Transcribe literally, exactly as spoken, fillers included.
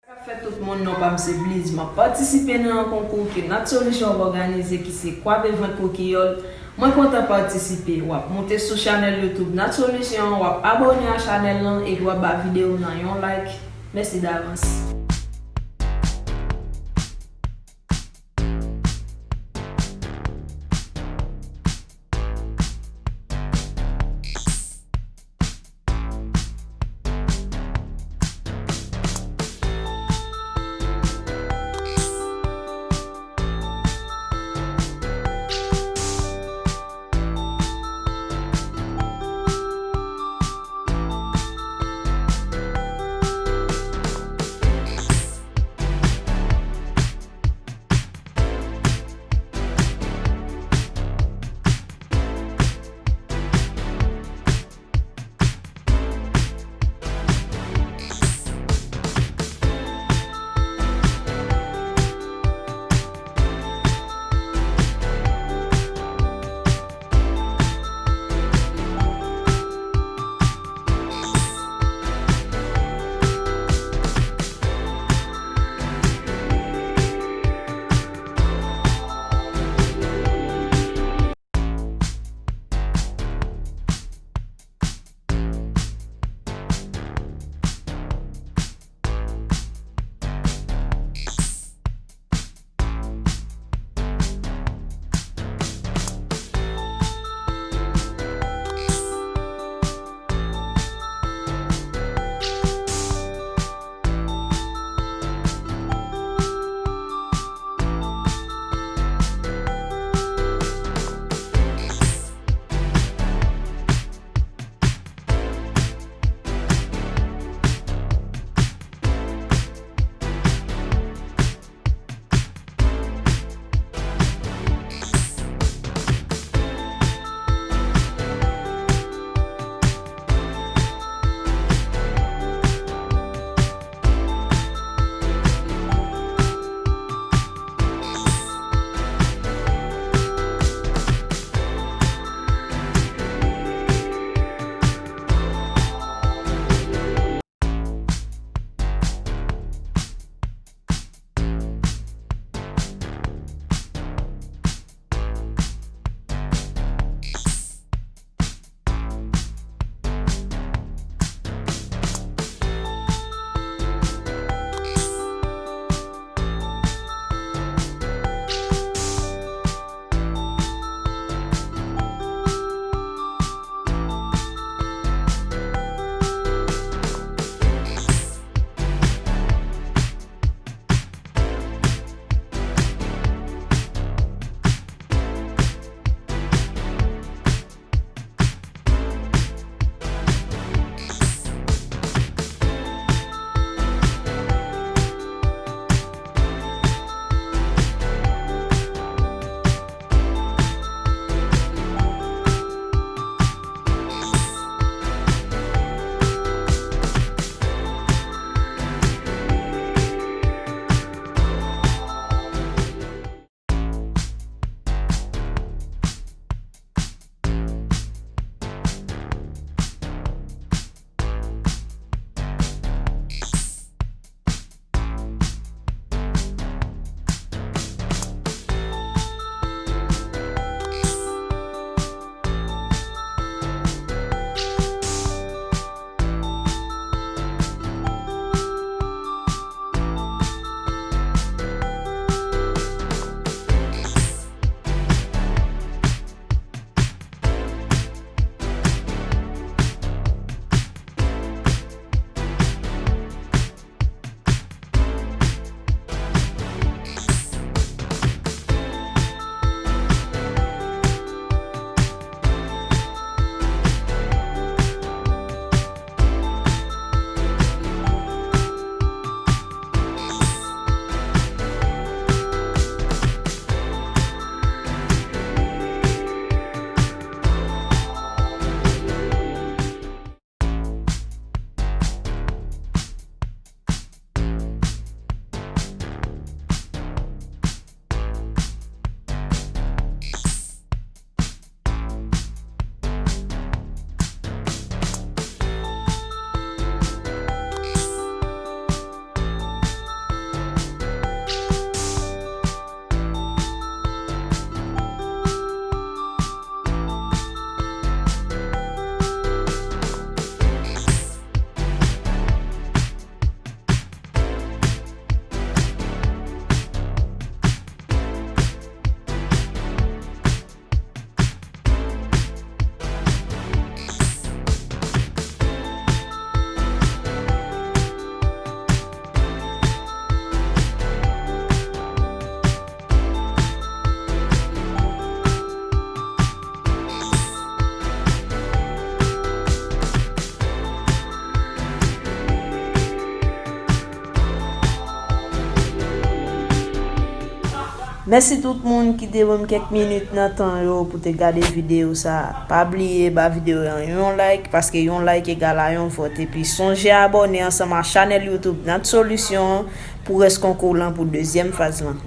Sa k ap fèt tout moun, non pa m se Bliz. M ap patisipe nan yon konkou ke Nat Solution ap òganize ki se kwape vant pou kiyòl. Mwen kontan patisipe. W ap moute sou chanèl YouTube Nat Solution an, w ap abòne a chanèl lan epi w ap ba videyo m nan yon like. Mèsi davans. Mèsi tout moun ki te ban m kèk minit nan tan yo pou te gade videyo sa. Pa bliye ba videyo an yon like, paske yon like egal a yon vòt. Epi sonje abòne ansanm a chanèl YouTube Nat Solution an pou rès konkou lan pou dezyèm faz lan.